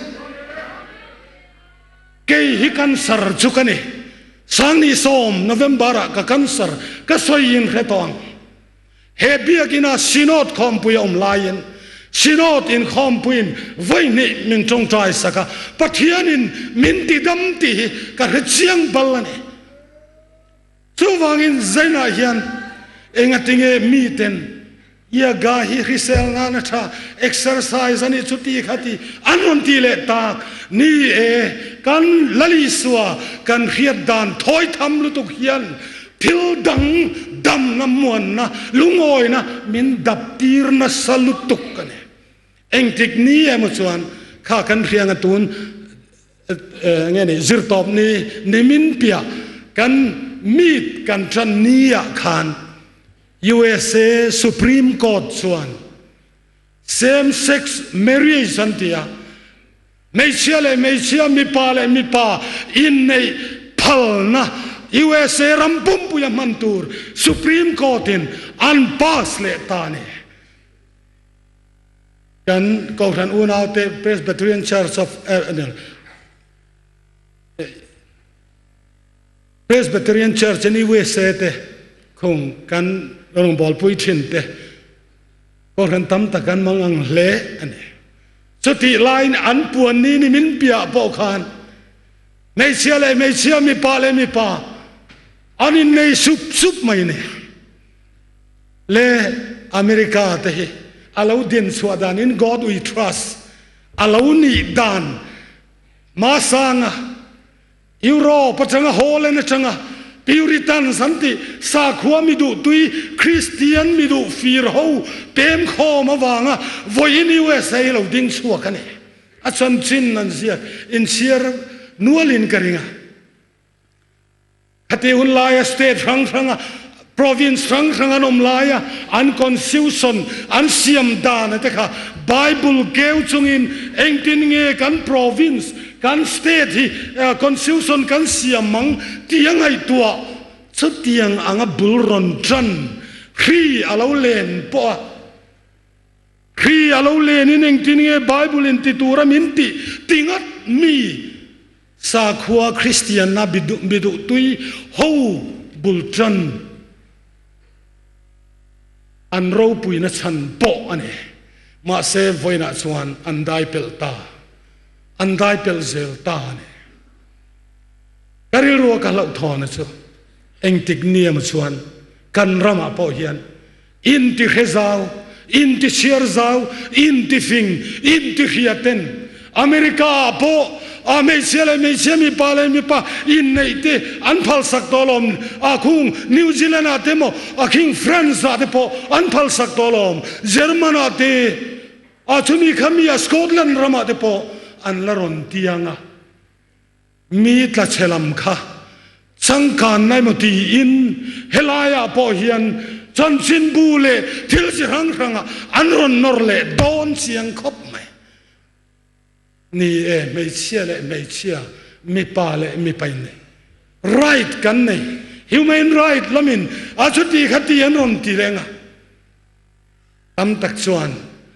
Kei hi cancer chu ka ni. Sangni sawm November ah ka cancer ka sawi in hre tawh ang. He biakinn ah Synod khawmpui a awm laiin Synod inkhawmpuiin vawi hnih min tawngtai sak a, Pathianin min ti dam tih hi ka hre chiang bal a ni. Chuvangin Zainah hian engatinge miten Yoga hi hrisel nan a tha, exercise a nih chu ti kha ti an rawn ti leh tak. Ni e, kan Lal Isua kan hriat dan thawi tham lutuk hian thil dang damna, muanna, lungawina min dap tir nasa lutuk a ni. Engtik ni emaw chuan kha kan hriang a tun nge ni zirtawp ni nimin piah kan meet kan tan ni ah khan USA Supreme Court chuan same sex marriage an ti a, hmeichhia leh hmeichhia, mipa leh mipa inneih phalna USA ram pumpuia hman tur Supreme Court in an pass leh ta a ni. Kan Kohhran unaute Presbyterian Church of Presbyterian Church in USA te khung kan rawngbawlpui thin te Kohhran tam tak an mang ang hle a ni. Chutih laiin an puan ni ni min piah pawh khan hmeichhia leh hmeichhia, mipa leh mipa an innei sup sup mai a ni. Le America te hi a lo din chhuah dan in God we trust a lo nih dan hmasanga Europe atanga Holland atanga Puritans an tih sakhua mi duh tui Kristian mi duh fir ho pem khawm avanga vawiin USA lo ding chhuak a ni. A chanchin an ziak inchhiar nualin ka ring a. Khati hun laia state hrang hranga province hrang hrang an awm laia an constitution an siam dan te kha Bible keu chungin engtin nge kan province kan state hi constitution kan siam ang tih a ngaihtuah chutiang anga bul rawn tan hri a lo len pawh a hri a lo lenin engtin nge Bible in ti tura min tih ti ngat mi Sakhua Kristianna biduhtui ho bul tan an ropuina chhan pawh a ni. Mahse, vawiinah chuan an dai pelh ta, an dai pelh zel ta a ni. Ka rilrua ka hlauhthawna chu engtik niam chuan kan ramah pawh hian Intihre zau, intichhiar zau, intifing, intihria ten America ah pawh a hmeichhia leh hmeichhia, mipa leh mipa inneih te an phalsak tawh lawm. A khung New Zealand ah te maw, a khing France ah te pawh an phalsak tawh lawm. German ah te, a chumi khami a Scotland ramah te pawh an la rawn tiang a. Mi tla chhe lam kha changkanna emaw tiin helaiah pawh hian chanchinbu leh thil chi hrang hrangah an rawn nawr leh dawn chiang khawp mai. Ni e, hmeichhia leh hmeichhia, mipa leh mipa in right kan nei, human right lamin a chuti kha ti an rawn ti reng a. Tam tak chuan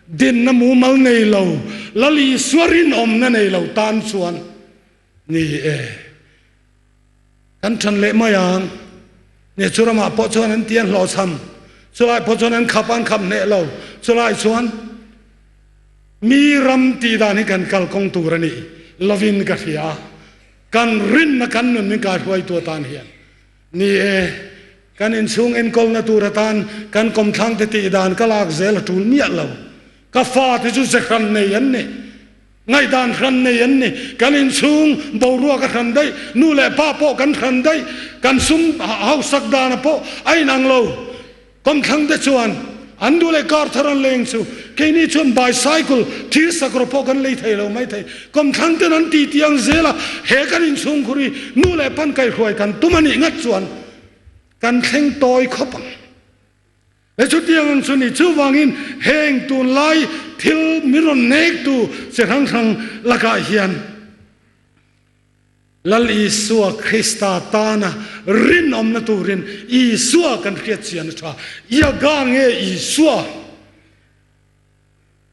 dinna mumal nei lo, Lal Isua rinawmna nei lo tan chuan ni e, kan ṭhan leh mai ang. Ni chu ramah pawh chuan an ti an hlawhchham, chulai pawh chuan an khap an khap hneh lo, chulai chuan mi ram tih dan hi kan kalkawng tur a nih lovin ka hria a, kan rinna kan nun min kaihruaitu atan hian. Ni e, kan inchhung enkawlna tur atan kan kawmthlangte tih dan ka lak zel a tul miah lo. Ka fate chu ze hran nei an ni, ngaihdan hran nei an ni. Kan inchhung boruak a hran daih, nu leh pa pawh kan hran daih, kan sum hausak dana pawh a inang lo. Kawmthlang te chuan an duh leh car thar an leng chu keini chuan bicycle thil sakawr pawh kan lei thei lo mai thei. Kawmthlang ten an ti ti ang zel a, he kan inchhungkhur hi nu leh pan kaihruai kan tum a nih ngat chuan kan thleng tawi khawp ang. He chutiang ang chu ni. Chuvangin heng tunlai thil min rawn nektu chi hrang hrang lakah hian, Lal Isua Krista tana rinawmna turin Isua kan hriat chian a tha. Iaga nge Isua?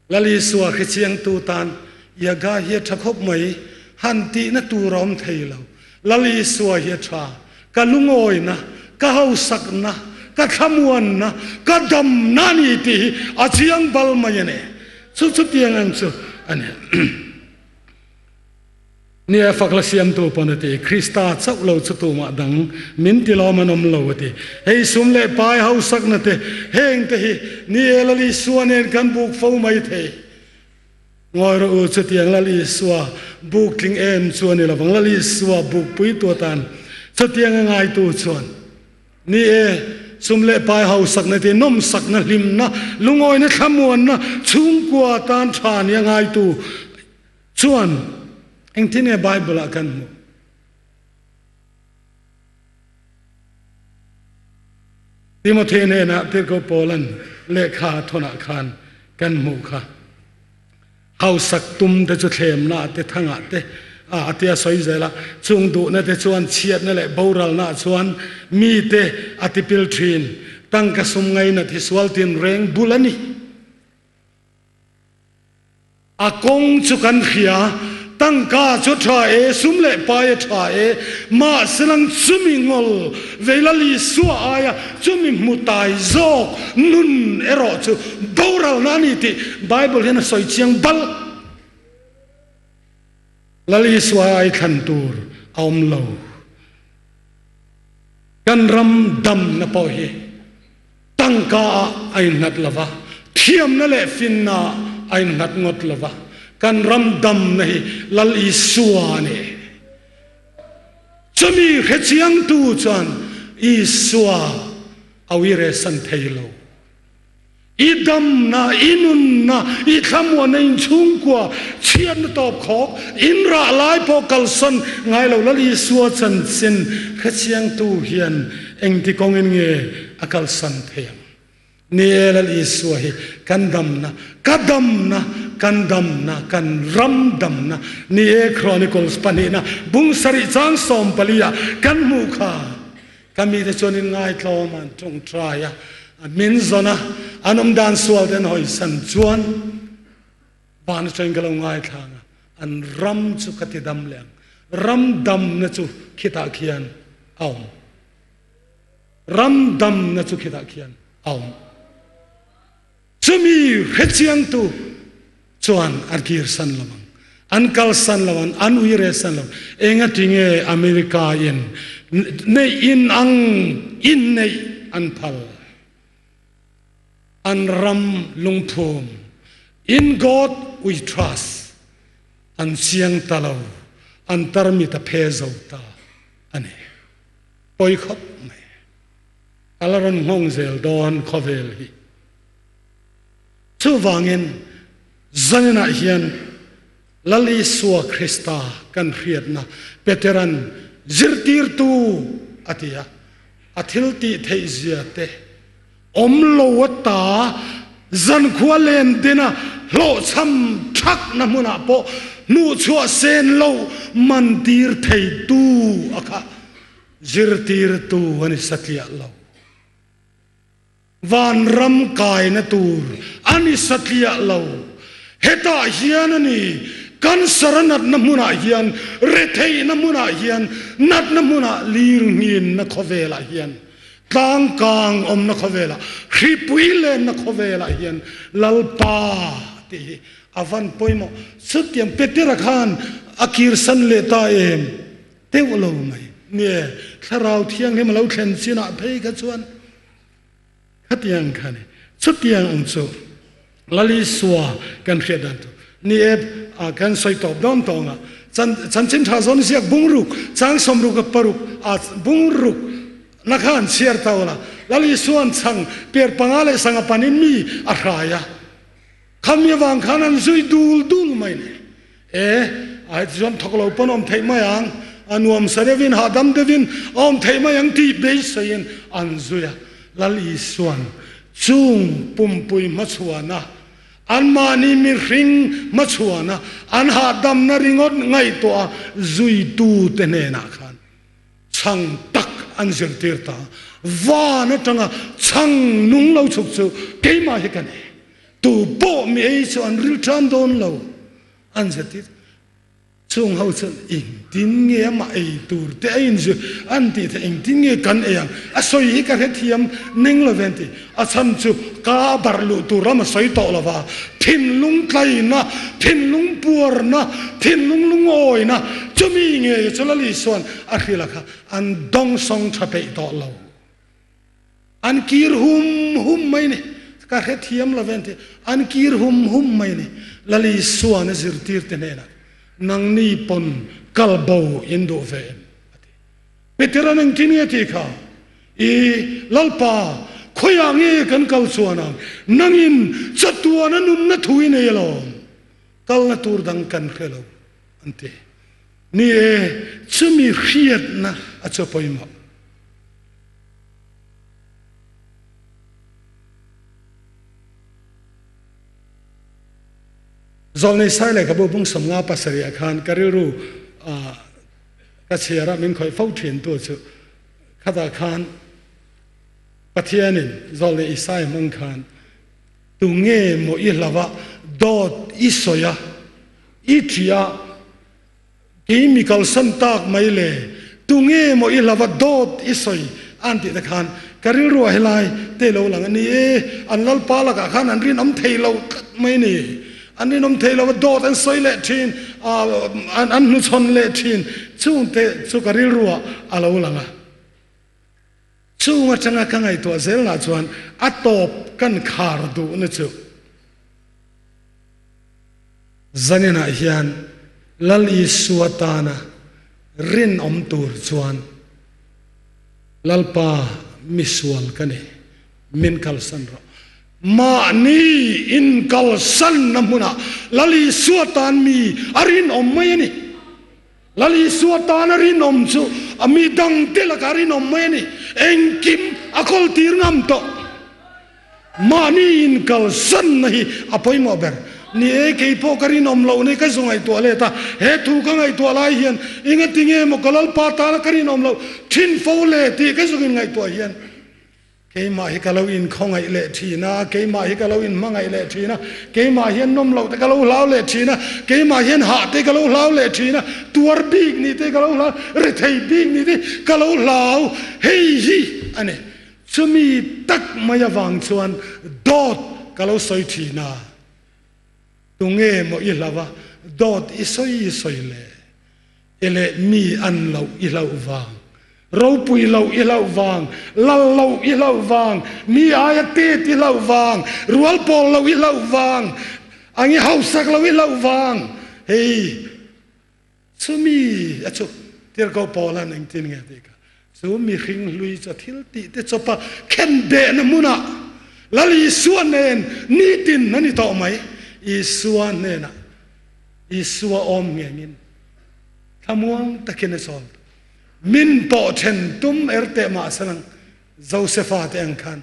Lal Isua hrechiangtu tan Iaga hi a tha khawp mai, han tihna tur a awm thei lo. Lal Isua hi a tha, ka lungawina, ka hausakna, ka thlamuanna, ka damna a ni tih hi a chiang bal mai a ni. Chu chutiang ang chu a ni. Nia, fak la siamtu pawn a ti, Krista chauh lo chu tumah dang min ti lawm an awm lo a ti. Hei sum leh pai hausakna te, heng te hi ni e Lal Isua nen kan buk fo mai thei. Ngawi rawh u, chutiang Lal Isua buk tling em chu a ni lovang, Lal Isua buk puitu atan chutiang a ngaitu chuan ni e sum leh pai hausakna te, nawmsakna, hlimna, lungawina, thlamuanna, chhungkua tan tha nia ngaitu Chuan engtin nge Bible ah kan hmuh? Timothy hnenah Tirhkoh Paulan lehkha a thawnah khan kan hmuh kha. Hausak tum te chu thlemna te thangah te a tia sawi zel a, chung duhna te chuan chhiatna leh boralna chuan mite a tipil thin. Tangka sum ngainat hi sual tinreng bul a ni. A kawng chu kan hria, tangka chu tha e, sum leh pai a tha e, mahselang chumi ngol veilal Isua aia chumi hmu tai zawk nun erawh chu boralna a ni tih Bible hian a sawi chiang bal. Lal Isua ai thlan tur a awm lo. Kan ram damna pawh hi. Tangka ah a innghat lo va, thiamna leh finna ah a innghat ngawt lo va, kan ram damna hi Lal Isua a ni. Chumi hrechiangtu chuan Isua a uiresan thei lo. I damna, i nunna, i thlamuanna inchhungkua chhiatna tawp khawk, in rah lai pawh kalsan ngai lo Lal Isua chanchin hrechiangtu hian engti kawngin nge a kalsan thei ang? Ni e, Lal Isua hi kan damna, ka damna, kan damna, kan ram damna. Ni e, Chronicles pahnihna bung sarih chang sawmpali ah kan hmuh kha. Ka mite chuan in ngaitlawm an tawngtai a, min zawn a, an awm dan sual te an hawisan chuan van atangin ka lo ngaithlang a, an ram chu ka ti dam leh ang. Ram damna chu khitah khian a awm. Ram damna chu khitah khian a awm. Chumi hrechiangtu chuan an kirsan lo ang, an kalsan lo ang, an uiresan lo. Engatinge America in neih in ang in neih an phal? An ram lungphum In God we trust an chiang ta lo, an tarmit a phe zo ta a ni. Pawi khawp mai. A la rawn nghawng zel dawn khawvel hi. Chuvangin zaninah hian Lal Isua Krista kan hriatna Peteran zirtirtu a ti a, a thil tih theih zia te awm lo ata zankhua len dena hlawhchham thakna hmunah pawh hnuhchhuah sen loh man tir theitu a kha. Zirtirtu a ni satliah lo. Vanram kaina tur a ni satliah lo. Hetah hian a ni, cancer a natna hmunah hian, retheihna hmunah hian, natna hmunah lirnghinna khawvelah hian, tlangkang awmna khawvelah, hripui lenna khawvelah hian Lalpa tih hi a van pawimawh. Chutiang Petera khan a kirsan leh ta em? Deuh lo mai. Nie, Thlarau Thianghlim a lo thlen chinah phei kha chuan khatiang kha ni. Chutiang ang chu Lal Isua kan hriat dan chu ni e, kan sawi tawp dawn tawng a, chanchin tha zawn ziak bungruk, chang sawmruk a paruk a bungruk na kha an chhiar ta ula, Lal Isua'n chhang per panga leh sanga panin mi a hrai a. Khami avang khan an zui dul dul mai ni. E, a heti chuan thawk lo pawn awm theih mai ang, a nuam sa deuhin, hahdam deuhin a awm theih mai ang tih beiseiin an zui a. Lal Isua'n chung pumpui hmachhuana, anmahni mihring hmachhuana, an hahdamna ringawt ngaihtuah zuitute hnenah khan chhang tak an zirtir ta. Van atanga chhang nung lo chhuk chu keimah hi ka ni. Tu pawh mi ei chu an ril tan dawn lo an zirtir. Chung ho chuan engtin nge amah ei tur te a inzir an tih theih engtin nge kan ei ang a sawi hi ka hrethiam ning lo ve an ti. A chhan chu ka barh luh tur lam a sawi tawh lo va, thinlung tlaina, thinlung puarna, thinlung lungawina chumi ngei chu Lal Isua'n a hrilh a kha an dawngsawng tha peih tawh lo. An kir hum hum mai ni. Ka hrethiam lo ve an ti. An kir hum hum mai ni. Lal Isua'n a zirtirte hnenah, Nangni pawn kal bo in duh ve em? a ti. Peteran engtin nge tih kha? I Lalpa, khawiah nge kan kal chuan ang? Nangin chatuana nunna thu i nei alawm. Kalna tur dang kan hre lo, an ti. Ni e, chumi hriatna a chu pawimawh. Zawlnei Sai lehkhabu bung sawmnga pasarih ah khan ka rilru ka chhiar a min khawih fo thin tu chu khatah khan Pathianin Zawlnei Isai hmang khan tunge maw i hlauh a dawt i sawi a i ṭih a Kei mi kalsan tak mai le, tunge maw i hlava dawt i sawi an tih te khan ka rilru ah helai te lo lang a ni e, an lalpa lakah khan an rinawm thei lo tlat mai ni, an rinawm thei lo a dawt an sawi leh thin, an hnuchhawn leh thin, chungte chu ka rilru ah a lo lang a. Chung atanga ka ngaihtuah zelna chuan a tawp kan khar duhna chu zaninah hian Lal Isua tana rinawm tur chuan Lalpa misual ka ni, min kalsan rawh. Mahni inkalsanna hmunah Lal Isua tan mi a rinawm mai a ni. Lal Isua tana rinawm chu a mi dangte lakah rinawm mai a ni. Engkim a kawltir ngam tawh. Mahni inkalsanna hi a pawimawh ber. Ni e, kei pawh ka rinawm loh nei ka zu ngaihtuah let a. He thu ka ngaihtuah lai hian engati nge maw ka Lalpa tana ka rinawm loh thin fo le tih ka zuk inngaihtuah hian Keimah hi ka lo inkhawngaih leh thin a, keimah hi ka lo inhmangaih leh thin a, keimah hian nawm loh te ka lo hlau leh thin a, keimah hian hah te ka lo hlau leh thin a, tuar bik nih te ka lo hlau, rethei bik nih te ka lo hlau, hei hi a ni. Chumi tak mai avang chuan dawt ka lo sawi thin a, tunge maw i hlau a, dawt i sawi i sawi le? I leh mi an loh i hlauh vang, ropui loh i hlauh vang, lal loh i hlauh vang, mi aia tet i hlauh vang, rual pawl loh i hlauh vang, ang i hausak loh i hlauh vang, hei chumi a chu tirhkoh Paula'n engtin nge a tih kha, chu mihring hlui chu a thil tih te chawpa khen behna hmunah Lal Isua nen nitin a ni tawh mai, Isua hnenah Isua awm nghengin thlamuang takin a chawl tawh. Min pawh then tum er teh mah salang Josefa te ang khan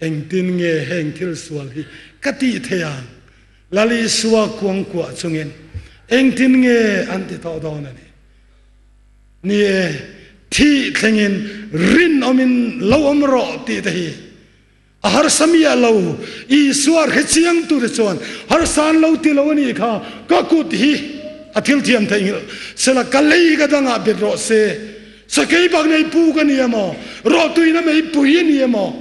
engtin nge heng thil sual hi ka tih thei ang? Lal Isua kuangkuah chungin engtin nge an ti tawh dawn a ni? Ni e, thih thlengin rinawmin lo awm rawh tih te hi A harsa miah lo, Isua hre chiang tute chuan harsa an lo ti lo a nih kha, ka kut hi a thil thiam theihnghilh sela ka lei ka dangah bet rawh se, sakei bak nei pu ka ni emaw, rawhtuina mei pui a ni emaw,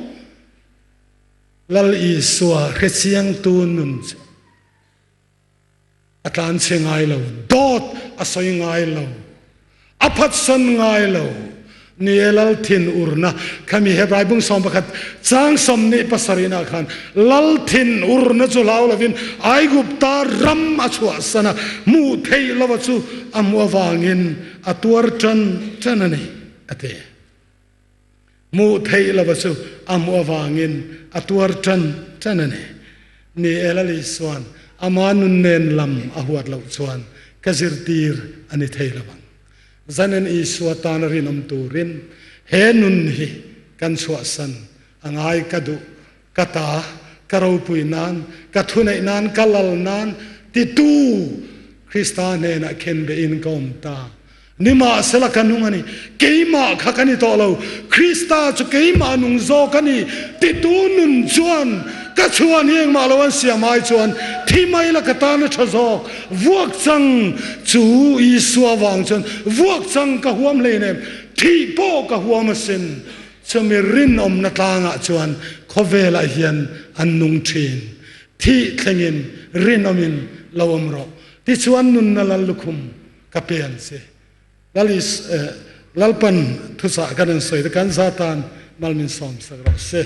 Lal Isua hre chiangtu nun chu a tlanchhe ngai lo, dawt a sawi ngai lo, a phatsan ngai lo. Ni e, Lal thin urna khami Hebrai bung 11 chang 27 ah khan Lal thin urna chu hlau lovin Aigupta ram a chhuahsan a, hmuh theih lova chu a hmuh avangin a tuar tan tan a ni, a ti. Hmuh theih lova chu a hmuh avangin a tuar tan tan a ni. Ni e, Lal Isua'n ama nun nen lam a huat loh chuan ka zirtir a ni thei lo ang. Zanin Isua tana rinawm turin he nun hi kan chhuahsan a ngai ka duh, ka ta, ka ropui nan, ka thuneih nan, ka lal nan titu Krista hnenah khenbehin ka awm ta. Nimahsela ka nung a ni, keimah kha ka ni tawh lo, Krista chu keimah nung zawk a ni titu nun chuan ka chhuan hi engmah lo an siam ai chuan thi mai la ka tan a tha zawk. Vuak chang chu Isua vang chuan vuak chang ka huam hleinem, thih pawh ka huam asin. Chumi rinawmna tlangah chuan khawvelah hian an nung thin. Thih thlengin rinawmin lo awm rawh. Tichuan nunna lal lukhum ka pe ang che. Lal Is, Lalpan thuchah kan an sawi te kan za tan mal min sawm sak rawh se.